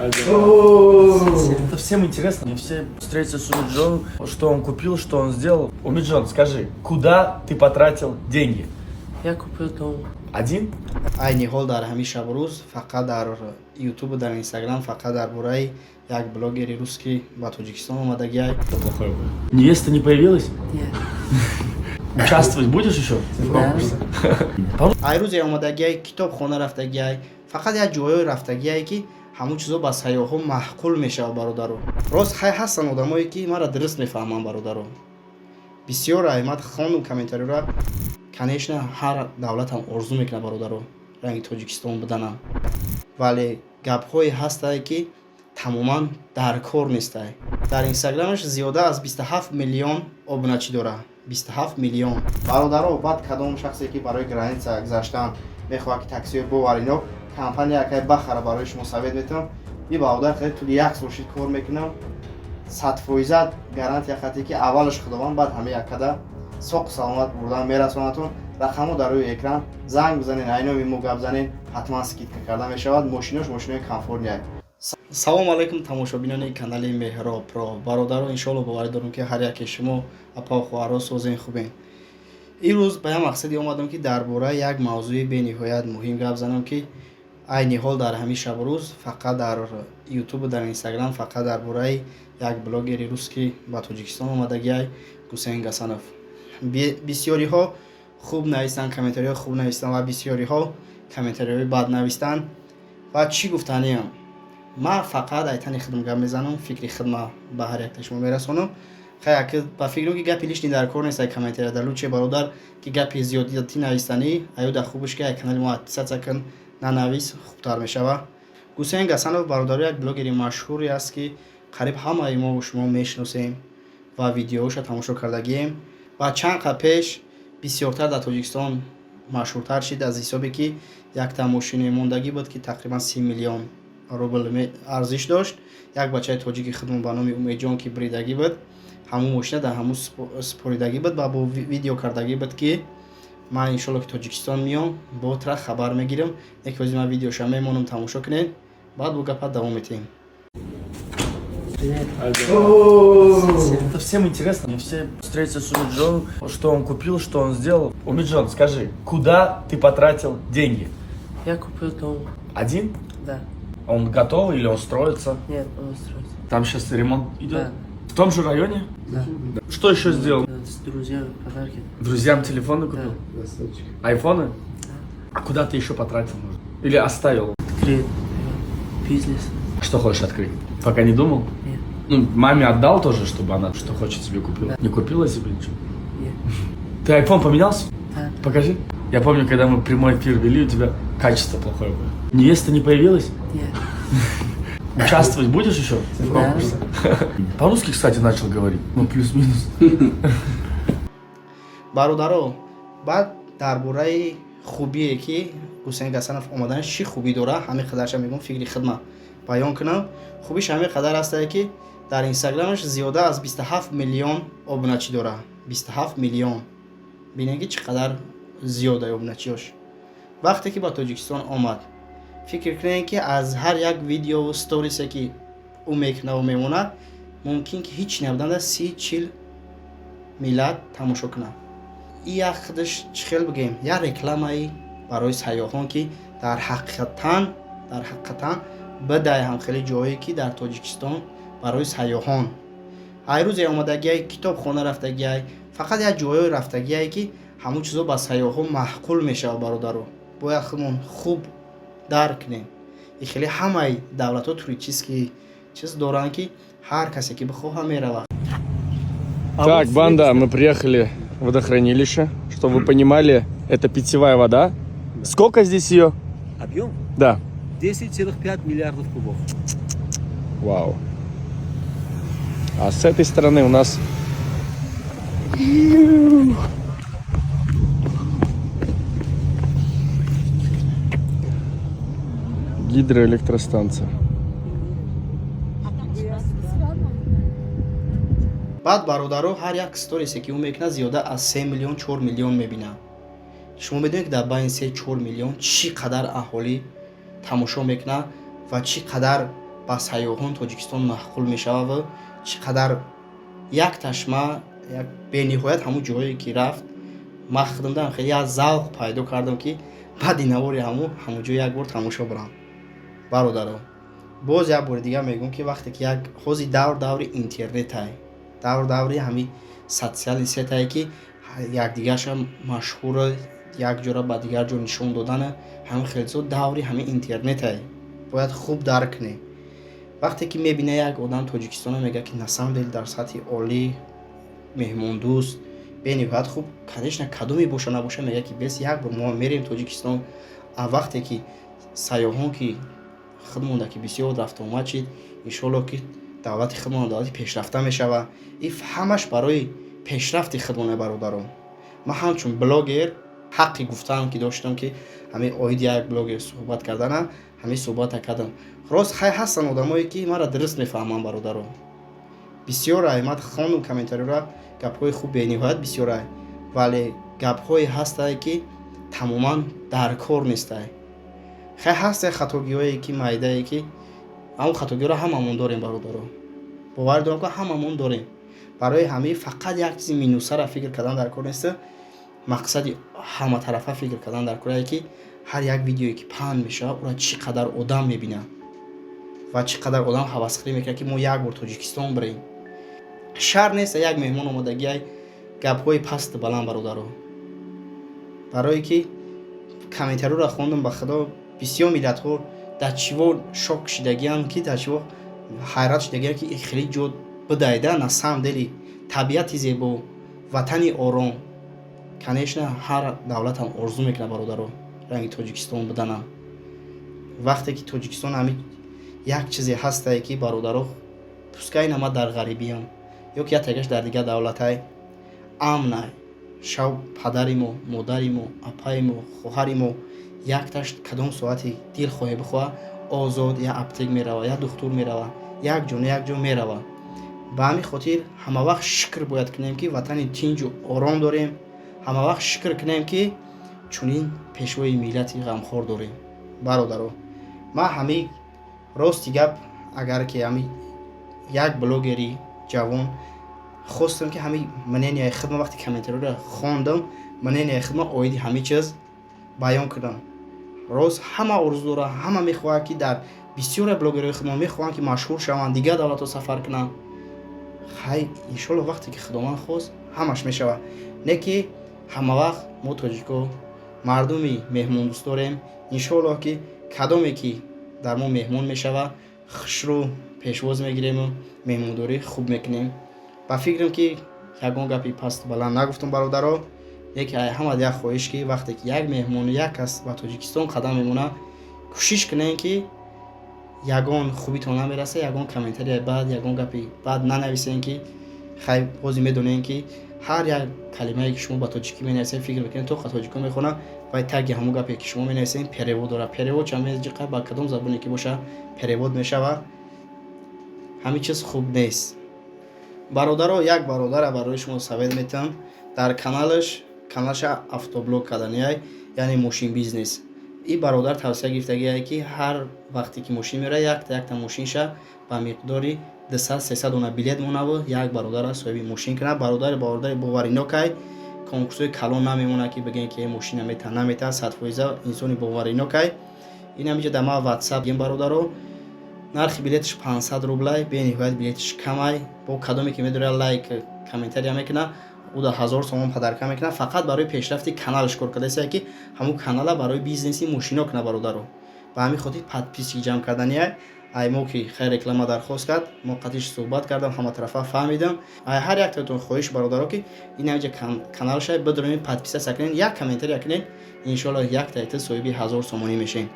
Это всем интересно. Мне все встретятся с Умиджоном, что он купил, что он сделал. Умиджон, скажи, куда ты потратил деньги? Я купил дом. Один? Айни ҳол дар ҳамин шабу рӯз фақат дар Ютубу дар Инстаграм фақат дар бораи як блогери рус, ки ба Тоҷикистон омадагиай. Что плохое будет? Невеста не появилась? Нет. Участвовать будешь еще? Да. Ай рӯзе омадагиай, китобхона рафтагиай, фақат як ҷойҳое рафтагиай, ки ҳамун чизо ба сайёҳҳо маъқул мешавад. Бародаро, рост, хай, ҳастанд одамое, ки маро дуруст мефаҳманд. Бародаро, бисёр ай ман хондум комментариёра. Конечно, ҳар давлатам орзу мекунад, бародаро, ранги Тоҷикистон буданам, вале гапҳое ҳастае, ки тамоман дар кор нестай. Дар Инстаграмаш зиёда аз 27 миллион обуначӣ дора, 27 миллион. Бародаро, баъд кадом шахсе, ки барои граница гузаштан мехоҳад, ки таксиҳои боварино компания якай бахара, барои шумо совет метавам. И бародар хеле тӯли як сол шид кор мекунам, 100% гарантия хате, ки аввалаш Худованд, баъд ҳама яккада соқ саломат бурдан мерасонатон. Рақамҳо дар рӯи экран, занг бизанен, айноми мо гап занен, ҳатман скидка карда мешавад. Мошинош мошинои комфортный. Салому алайкум, тамошобинони канали Меҳроб Про. Бародаро, иншоалло, боварӣ дорам, ки ҳар яке шумо, апау хоҳаро, созен, хубен. Имрӯз ба як мақсаде омадам, ки дар бораи як мавзӯи бениҳоят муҳим гап занам, ки айни ҳол дар ҳамин шабу рӯз фақат дар Ютубу дар Инстаграм фақат дар бораи як блогери рус, ки ба Тоҷикистон омадагиай, Гусейн Гасанов. Бисёриҳо хуб навистанд, комментариҳои хуб навистанд ва бисёриҳо комментариҳои бад навистанд. Ва чӣ гуфтаниям, ман фақат айтани худам гап мезанам, фикри худма ба ҳар яктаи шумо мерасонам. Хай, ба фикрам, ки гапи лишний дар кор нест. Ай комментария дар лучше, бародар, ки гапи зиёдатӣ навистанӣ, аюда хубш, ки ай канали мо отписаться кун, нанавис, хубтар мешава. Гусейн Гасанов, бародаро, як блогери машҳуре аст, ки қариб ҳамаи мо шумо мешиносем ва видеоҳоша тамошо кардагием. Ва чанд қад пеш бисёртар дар Тоҷикистон машҳуртар шид аз ҳисобе, ки якта мошине мондагӣ буд, ки тақрибан 30 миллион рубл арзиш дошт. Як бачаи тоҷики худмон ба номи Умедҷон, ки бридагӣ буд, ҳамун мошина дар ҳамун супоридагӣ буд ва бо видео кардагӣ буд, ки ман иншолло, ки Тоҷикистон меом, ботра хабар мегирам. Яке ҳозир ман видеоша мемонам, тамошо кунед, баъд бо гапа давом метиҳем. Привет. Это всем интересно. Мне все встретятся с Умиджоном, что он купил, что он сделал. Умиджон, скажи, куда ты потратил деньги? Я купил дом. Один? Да. Он готовый или он строится? Нет, он строится. Там сейчас ремонт идет? Да. В том же районе? Да. Что еще сделал? С друзьями подарки. Друзьям телефоны купил? Да. Айфоны? А куда ты еще потратил, может? Или оставил? Открыть бизнес. Что хочешь открыть? Пока не думал? Нет. Ну, маме отдал тоже, чтобы она что хочет себе купила? Да. Не купила себе ничего? Нет. Ты айфон поменялся? Да. Покажи. Я помню, когда мы прямой эфир вели, у тебя качество плохое было. Невеста не появилась? Нет. Участвовать будешь еще? Да. По-русски, кстати, начал говорить. Ну, плюс-минус. Бародаро, баъд дар бораи хубие, ки Ҳусейн Гасанов омаданаш чӣ хубӣ дора, ҳамин қадарша мегӯм, фикри хидма баён кунам. Хубиш ҳамин қадар астае, ки дар Инстаграмаш зиёда аз 27 миллион обуначӣ дора, 27 миллион. Бинед, ки чӣ қадар зиёда обуначиёш. Вақте ки ба Тоҷикистон омад, фикр кунед, ки аз ҳар як видеову сторисе, ки ӯ мекунаву мемонад, мумкин ки ҳеҷ набуданда 30-40 миллат тамошо кунад. И як худаш, чӣ хел бигӯем, як рекламаи барои сайёҳон, ки дар ҳақиқатан бидай ҳам хеле ҷое, ки дар Тоҷикистон барои сайёҳон. Ай рӯзе омадагиай, китобхона рафтагиай, фақат як ҷойҳое рафтагиай, ки ҳамун чизо ба сайёҳон маъқул мешавад. Бародаро, бояд худмон хуб дарк кунем, и хеле ҳамаи давлатҳо туристический чиз доранд, ки ҳар касе ки бихоҳа, меравад. Так, банда, мы приехали в водохранилище. Чтобы вы понимали, это питьевая вода. Сколько здесь ее? Объем? Да. 10,5 миллиардов кубов. Вау. А с этой стороны у нас гидроэлектростанция. Баъд, бародаро, ҳар як сторисе, ки ӯ мекунад, зиёда аз 3 миллион, 4 миллион мебинад. Шумо медонед, ки дар байни 3-4 миллион чӣ қадар аҳолӣ тамошо мекунад ва чӣ қадар Ба сайёҳон Тоҷикистон маъқул мешавад ва чӣ қадар якташ ма як бениҳоят ҳамун ҷое ки рафт, ман худамдам хеле як завқ пайдо кардам, ки баъди навори ҳамун ҷо як бор тамошо барам. Бародаро, боз як бори дигар мегӯм, ки вақте ки як ҳозир давр даври интернетай, давр даври ҳамин социальный сеть ае, ки якдигарша машҳура, як ҷора ба дигар ҷо нишон додана, ҳамин хеле даври ҳамин интернетай, бояд хуб дарк кунем. Вақте ки мебина як одам Тоҷикистона, мегӯяд, ки на самом деле дар сатҳи олӣ, меҳмондӯст, бениҳоят хуб, конечно, кадоме боша набоша, мегӯяд, ки бес як бор мо мерем Тоҷикистон. А вақте ки сайёҳон ки худмонда ки бисёр рафтуомад шид, иншоалло, ки давлати худмон давлати пешрафта мешавад. И ҳамаш барои пешрафти худмоне. Бародарон, ман ҳамчун блогер ҳаққи гуфтаам ки доштам, ки ҳамин оиди як блогер суҳбат кардана, ҳамин суҳбата кардам. Рост, хай, ҳастанд одамое, ки маро дуруст мефаҳманд. Бародарон, бисёрай, ман хондум комментариёра, гапҳои хуб бениҳоят бисёрай, вале гапҳое ҳастае, ки тамоман дар кор нестай. Хай, ҳастае хатогиҳое, ки майдае, ки ҳамон хатогиҳоро ҳамамон дорем. Бародарон, бовар дорам, ки ҳамамон дорем. Барои ҳамин фақат як чизи минусара фикр кардан дар кор нест, мақсади ҳаматарафа фикр кардан дар корае, ки ҳар як видеое ки паҳн мешавад, ӯра чӣ қадар одам мебинад ва чӣ қадар одам ҳавасхӯрӣ мекунад, ки мо як бор Тоҷикистон бирем. Шар нест, як меҳмон омодагиай, гапҳои пасту баланд. Бародаро, барое ки комментариёро хондам, ба худо, бисёр миллатҳо дар чиво шок шидагианд, ки дар чиво ҳайрат шидагианд, ки хеле ҷо бидайда. На самом деле табиати зебо, ватани ором, конечно, ҳар давлатам орзу мекунад, бародаро, ранги Тоҷикистон буданам. Вақте ки Тоҷикистон ҳами як чизе ҳастае, ки, бародаро, пускай на ма дар ғарибиям ё ки як тагаш дар дигар давлатай, амнай. Шав падари мо, модари мо, апаи мо, хоҳари мо якташ кадом соати дил хоҳе бихоҳа, озод як аптек мерава, як духтур мерава, як ҷо на як ҷо мерава. Ба ҳамин хотир ҳамавақт шукр бояд кунем, ки ватани тинҷу ором дорем. Ҳамавақт шукр кунем, ки чунин пешвои миллати ғамхор дорем. Бародаро, ман ҳамин рости гап, агар ки ҳамин як блогери ҷавон хостам, ки ҳамин мнения и худма, вақте комментариёро хондам, мнения и худма оиди ҳамин чиз баён кардам. Рост, ҳама орзу дорад, ҳама мехоҳад, ки дар бисёре блогерҳои худмо мехоҳанд, ки машҳур шаванд, дигар давлатҳо сафар кунанд. Хай, иншолло, вақте ки Худованд хост, ҳамаш мешавад. Не ки ҳамавақт мо тоҷико мардуми меҳмондӯст дорем. Иншоаллоҳ, ки кадоме ки дар мо меҳмон мешавад, хушрӯ пешвоз мегирему меҳмондорӣ хуб мекунем. Ба фикрам, ки ягон гапи пасту баланд нагуфтам, бародаро. Яке ҳама як хоҳиш, ки вақте ки як меҳмон, як кас ба Тоҷикистон қадам мемонад, кӯшиш кунем, ки ягон хубитон намераса, ягон комментарияи бад, ягон гапи бад нанависем, ки хай, бози медонем, ки ҳар як калимае, ки шумо ба тоҷикӣ менависем, фикр мекунем, то тоҷико мехонанд, вай таги ҳамон гапе, ки шумо менависем, перевод дорад. Перевод ча меҷиқа, ба кадом забоне ки боша, перевод мешавад. Ҳамин чиз хуб нест. Бародаро, як бародара барои шумо совет метиҳам. Дар каналаш, каналаша автоблог карданияй, яъне мошин бизнес. И бародар тавсия гирифтагие, ки ҳар вақте ки мошин меравад, якта якта мошинша ба миқдори 200, 300 дона билет монаву як бародара соҳиби мошин кунад. Бародари бародари боваринокай, конкурсҳои калон намемонад, ки бигӯем, ки мошина мета намета, 100% инсони боваринокай. Ин ҳамиҷа дар ма Ватсап гем, бародаро. Нархи билеташ 500 рублай, бениҳоят билеташ камай. Бо кадоме ки медорад, лайк, комментария мекунад, ӯ да 1000 сомон подарка мекунад. Фақат барои пешрафти каналаш кор кардааст, ки ҳамун канала барои бизнеси мошино кунад. Бародаро, ба ҳамин хотир подписчик ҷамъ кардания. Ай мо ки хай реклама дархост кард, мо қатиш суҳбат кардам, ҳаматарафа фаҳмидам. Ай ҳар яктатон хоҳиш, бародаро, ки ин ҳамиҷа каналша бидурем, подписаться кунед, як комментария кунед, иншоалло, яктаята соҳиби 1000 сомонӣ мешем.